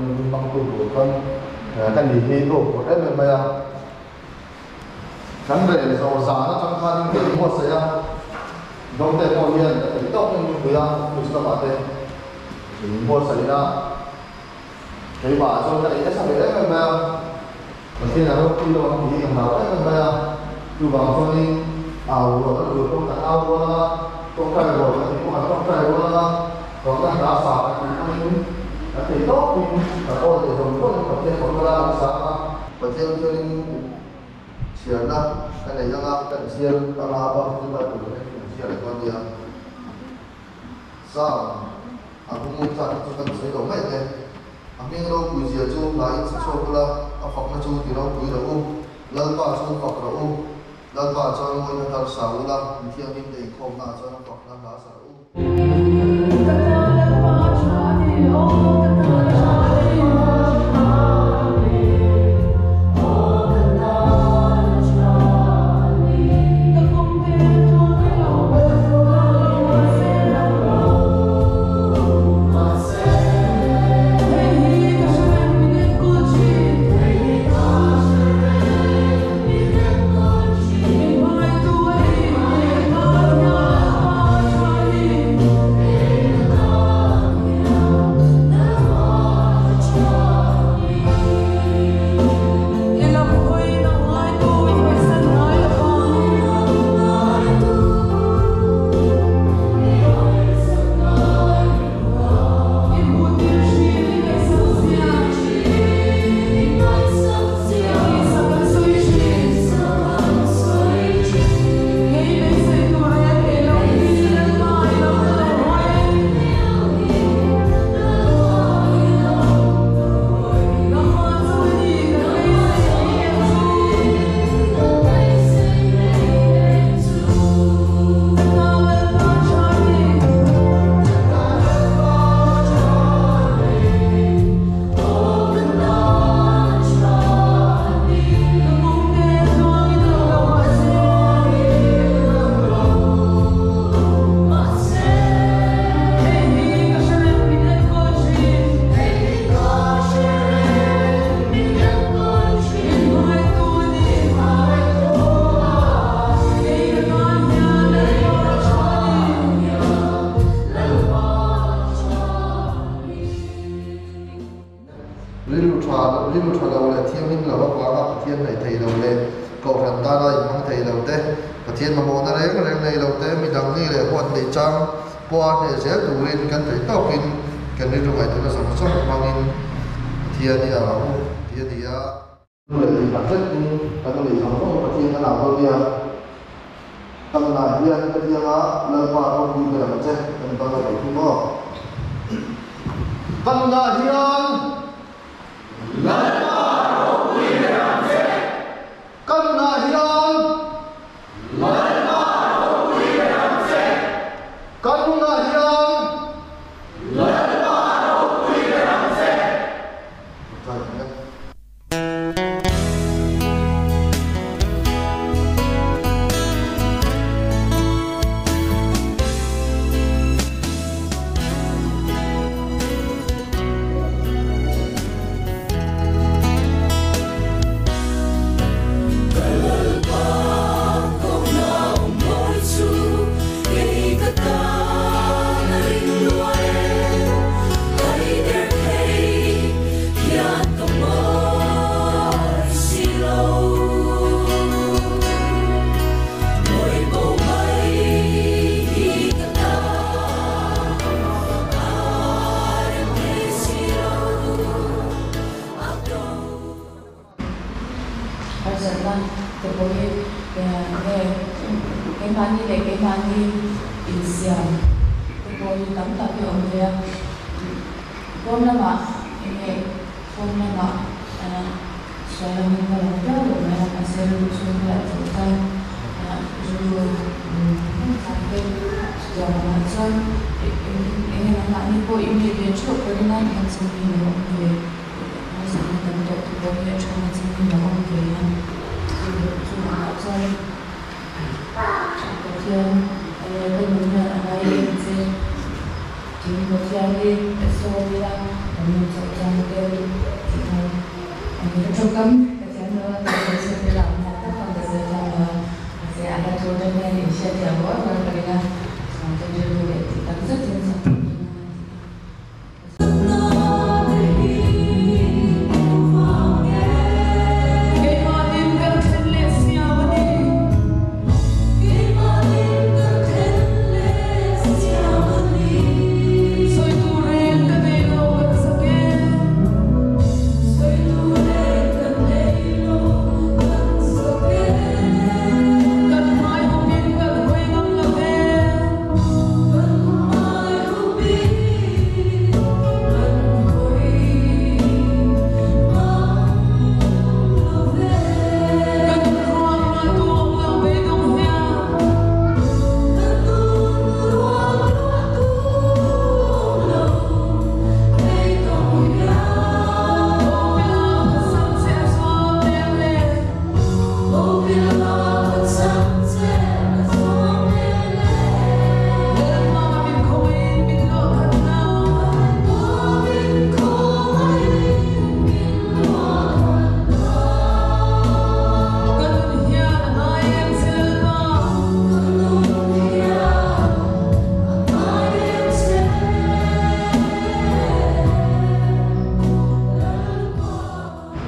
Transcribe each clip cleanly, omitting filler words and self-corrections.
chuanin hun hmangtu tur chuan ka ni hi ka huphurh em em mai a. Kan rel zawh zan atang khanin ka inbuatsaih a, Dawngte pawh hian ka theih tawk in mipui a office lamah te inbuatsaih a, keimah ah chuan ka ei nasa ve em em mai a, Pathian a ropui lo ang tih hi ka hlau em em mai a, chuvang chuanin au rual a tur pawh kan au rual a, tawngtai rual kan tih pawh kan tawngtai rual a, Rawhna hla sa kan tih pawhin kan theih tawkin kan aw leh zawng zawngin Pathian fakna la kan sang a. Pathian chuanin chhiarna ka nei ang a, kan chhiar anga a bak chu Bible kan en kan chhiar leh dawn nia. Psalm a hung zat hi chu kan sawi lo mai ang e. A hming ropui zia chu hla in sa chhuak ula, a fakna chu ti ropui rawh u, Lalpa chu fak rawh u, Lalpa chuan ngawihna thar sa ula, mithianghlim te inkhawmnaah chuan a fakna hla sa rawh u. Rilru tha rilru tha lo leh thianghlim lo avanga Pathian hnaih thei lo leh Kohhran tana inhmang thei lo te, Pathian mamawhna reng reng nei lo te, midang ni leh huat neih chang pawha hneh zel turin kan theih tawkin kan rilru ngaihtuahna zawng zawng hmangin Pathian hi a ang u tih a ni a. Nu leh tih tak zetin kan nu leh zawng zawng Pathian kan au dawn nia. Tamna hian ka tianga Lalpa ropui ber ang che kan bang leh thei thung aw. Tamna hian Lalpa ropui ber ang che. Kanna hian Lalpa ropui ber ang che. Kanna hian Lalpa ropui ber ang che. Harsatna te pawh hi nge keimahni leh keimahni insiam te pawh hi tam tak hi a awm thei a. Pawn lamah enge pawn lamah sual angin ka lang viau lo mai a, mahse rilru chhungril ah chauh chuan rilru hmun te chutiang angah chuan enge nangmahni pawh i mi ve theuh ka ring a, hian chumi lo awm ve. Harsatna tam tawh te pawh hi a then a changin a awm ve a, chuvangah chuan Pathian ka nun hian a ngai em che tiin Pathian hi a sawi ila kan nun chauh chang te. Ka tawngkam ka thiam lo a, ka sawi sawi te lah awm tak tak ka sawi thiam lo a, mahse a hla tur te hian in hriat thiam rual rual ka ring a, chuvang chuan rilru leh tih tak zetin sak tur chu a ti a.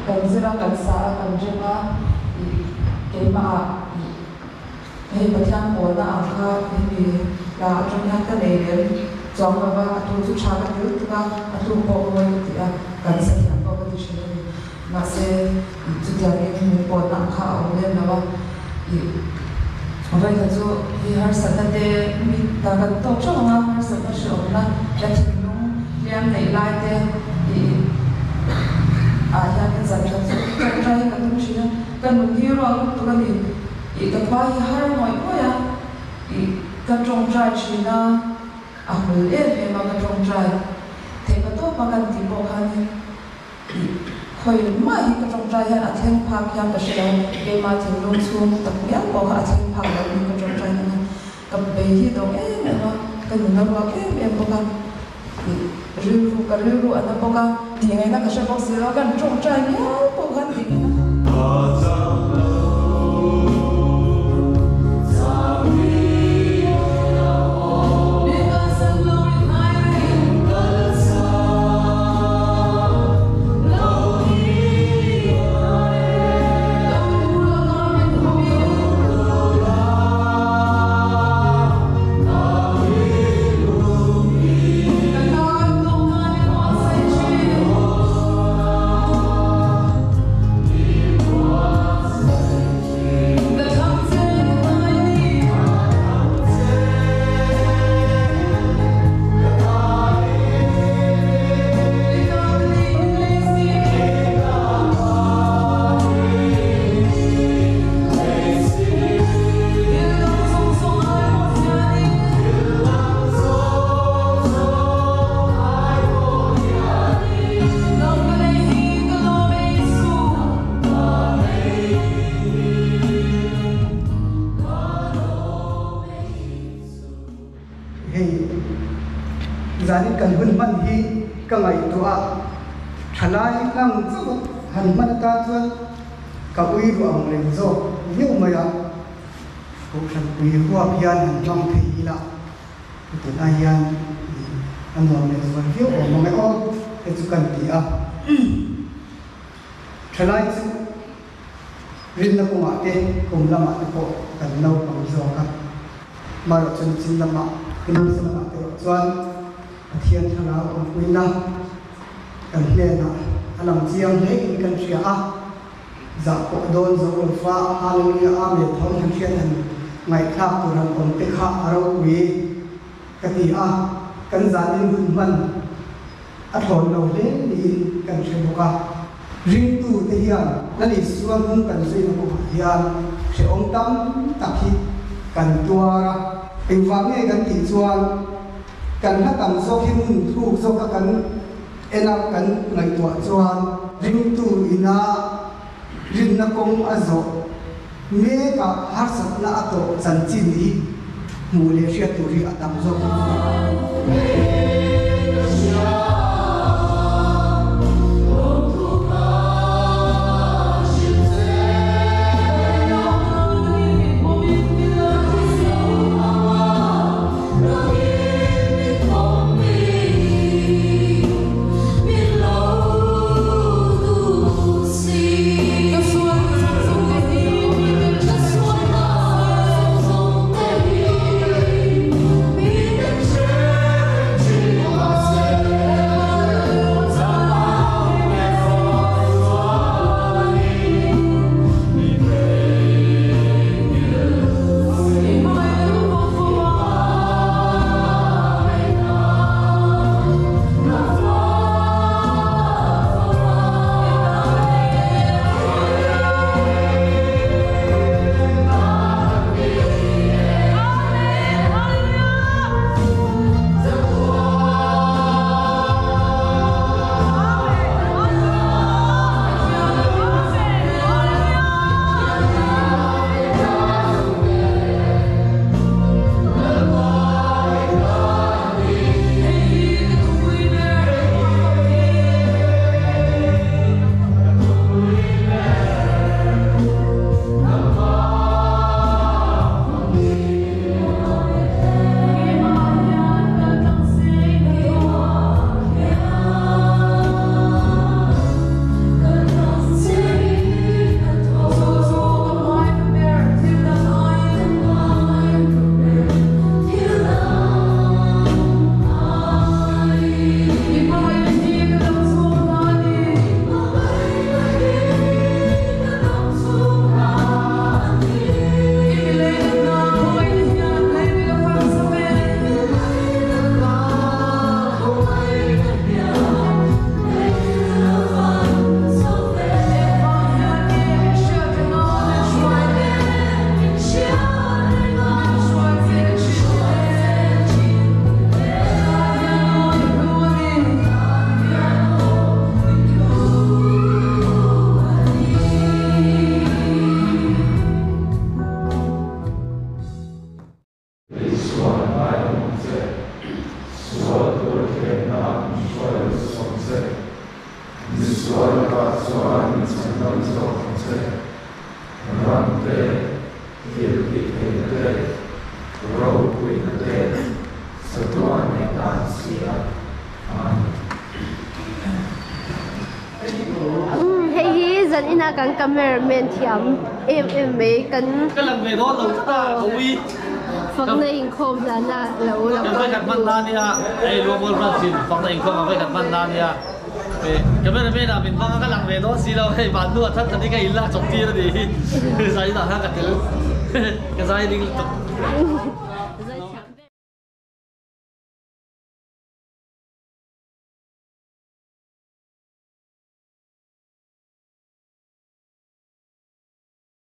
Kan zir a, kan sa a, kan rem a, ih keimah ah ih hei Pathian pawlna ang kha hemi hla atang hian ka nei lem chuang lo va, a thu chu tha ka ti lutuk a, a thu pawh mawi ka ti a, kan sa thiam pawh ka ti thin a ni. Mahse ih chutiangin min pawlna ang kha a awm lem lo a, ih vawikhat chu hei harsatna te mi ta kan tawk theuh ang a, harsatna hreawmna la thinlung hliam neih lai te ih ah hian in zan that chu tawngtai hi ka tum thin a, ka nun hi ruak lutuk a ni ih ka khua hi har ngawih ngawih a, ih ka tawngtai thin a, a hmul em em a ka tawngtai theih pa tawp a kan tih pawh khanin. Ih, khawi mah hi ka tawngtai hian a thleng phak hian ka hre lo, keimah thinlung chhung tak ngial pawh kha a thleng phak lo niin ka tawngtai nang a, ka bei hi dawng em em a, ka nun a ruak em em bawk a, ih, rilru ka rilru a na bawk a, tih ngaihna ka hre bawk si lo, kan tawngtai ngial pawh khan tih ngaihna. Hei zanin kan hun hman hi ka ngaihtuah a, thalai hlang chauh han hman atan chuan ka ui ruah ang reng zawk viau mai a, Kohhran pui huap hian han hmang thei ila tunah hian a nuam leh zual viau awm ang e aw te chu kan ti a. Thalai chu rinna kawngah te kum lamah te pawh kan naupang zawk a, marawh chuan chin lamah hun hmasa lamah te erawh chuan Pathian thlarau awmpuina kan hnenah a lang chiang hle in kan hria a, zah pawh dawn zo lo fa Hallelujah Amen thawm han hriat han ngaihthlak tur han awm te kha a ropui ka ti a, kan zanin hun hman A thlawn lo hle niin kan hre bawk a. Ringtute hian Lal Isua hnung kan zuina kawngah hian hrehawm tam tak hi kan tuar a. Engvang nge kan tih chuan kan hla tam zawk hi hmun thluk zawka kan en a kan ngaihtuah chuan ringtu ina rinna kawng a zawh mek a harsatna a tawh chanchin hi hmuh leh hriat tur hi a tam zawk in a. Misual lakah chuan min chhandam zawk ang che. Ram te, thil tih theihna te, ropuina te, chatuan nei tan si a. Amen. Umm hei hi zan ina kan cameraman thiam em em mai kan Ka lang ve dawn lo tlat a ka ui. Fakna inkhawm hlana lo la Kan vawikhat hman na nia hei Luangmual branch in fakna inkhawm a vawikhat hman na nia cameraman ah min hmang a ka lang ve dawn si lo hei van hnuah that that hi ka in lak chawp tir a nih hi zai inah khan ka tel ka zai ring lutuk.